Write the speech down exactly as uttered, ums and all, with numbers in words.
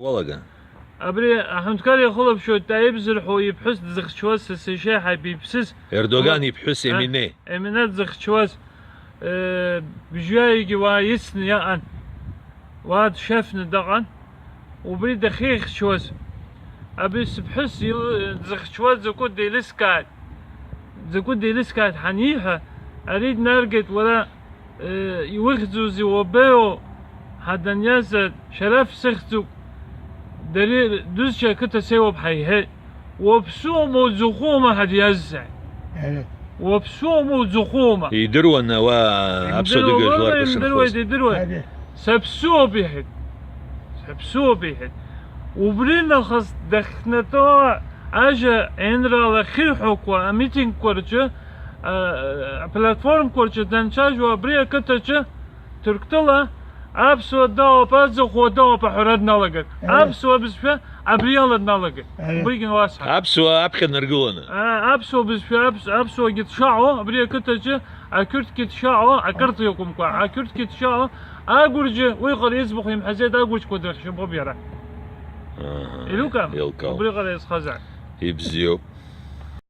Уалага. Абри аҳәынҭқар иахылаԥшуеит, Таиб зырҳәо иԥҳәыс дзыхьчуаз, са сашьеиҳаб иԥсыз. Ердоган иԥҳәыс, а, Емине. Емине дзыхьчуаз, э, бжьҩаҩгьы уа ицны иаҟан. Уа дшефны даҟан. Убри дахьихьчуаз. Абри сыԥҳәыс ил-, дзыхьчуаз закәу деилыскааит. Закәу деилыскааит ҳаниҳәа, ари днаргеит, уара, э, иухьӡузеи, уабеиу? Ҳа даниазар, Шьараф сыхьӡуп. Дари дузшьа ақыҭа сеиуоуп ҳәа иҳәеит. Уаԥсуоума, уӡахәуоума ҳәа диазҵааит. Уаԥсуоума, уӡахәуоума? Идыруан ауаа аԥсуа дыгажәлар рҟәышра нхоз. Идыруеит, идыруеит. Саԥсуоуп, иҳәеит. Саԥсуоуп, иҳәеит. Убри нахыс дахьнатәо ажәа еинраала ахьырҳәақәа, амитингқәа рҿы, а, аплатформақәа рҿы данцәажәо абри ақыҭаҿы Ҭырқәтәыла аԥсуа дауп, аӡахәа дауп аҳәара дналагеит. Аԥсуа бызшәа абри ала дналагеит. Убригьы уасҳәап. Аԥсуа аԥхьа наргыланы. А, аԥсуа бызшәа, аԥс-, аԥсуагьы дшаҳәо, абри ақыҭаҿы ақырҭгьы дшаҳәо, ақырҭ иакәымкәа, ақырҭгьы дшаҳәо, агәырџьы, уи ҟара иӡбахә имҳәаӡеит, агәырџьқәа дрыхшьапоуп иара. Аҳа, илкам? Илкам. Убри ҟара иазхазар. Ибзиоуп.